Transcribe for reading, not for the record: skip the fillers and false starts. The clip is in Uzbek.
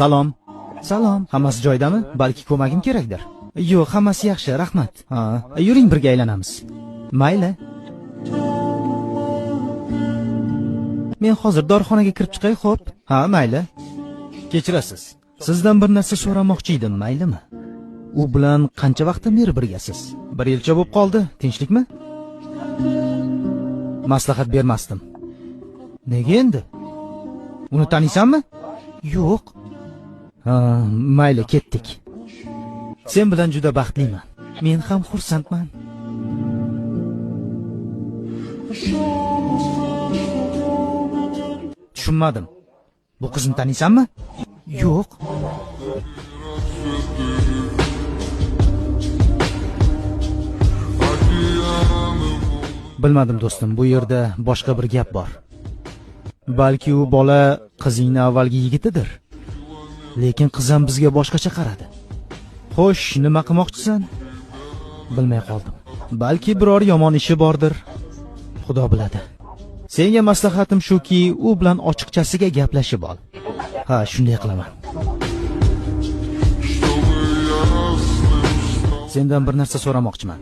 Salom. Salom. Hammasi joyidami? Balki ko'magim kerakdir. Yo'q, hammasi yaxshi, rahmat. Ha, yuring birga aylanamiz. Mayli. Men hozir dorixonaga kirib chiqay, xo'p? Ha, mayli. Kechirasiz. Sizdan bir narsa so'ramoqchi edim, maylimi? U bilan qancha vaqtdan beri birgasiz? Bir yilcha bo'lib qoldi, tinchlikmi? Maslahat bermasdim. Nega endi? Uni taniysanmi? Yo'q. Ha, mayli, ketdik. Sen bilan juda baxtliman. Men ham xursandman. Tushunmadim. Bu qizni taniysanmi? Yo'q. Bilmadim do'stim, bu yerda boshqa bir gap bor. Balki u bola qizingni avvalgi yigitidir. Lekin qiz ham bizga boshqacha qaradi. Xo'sh, nima qilmoqchisan? Bilmay qoldim. Balki biror yomon ishi bordir. Xudo biladi. Senga maslahatim shuki, u bilan ochiqchasiga gaplashib ol. Ha, shunday qilaman. Sendan bir narsa so'ramoqchiman.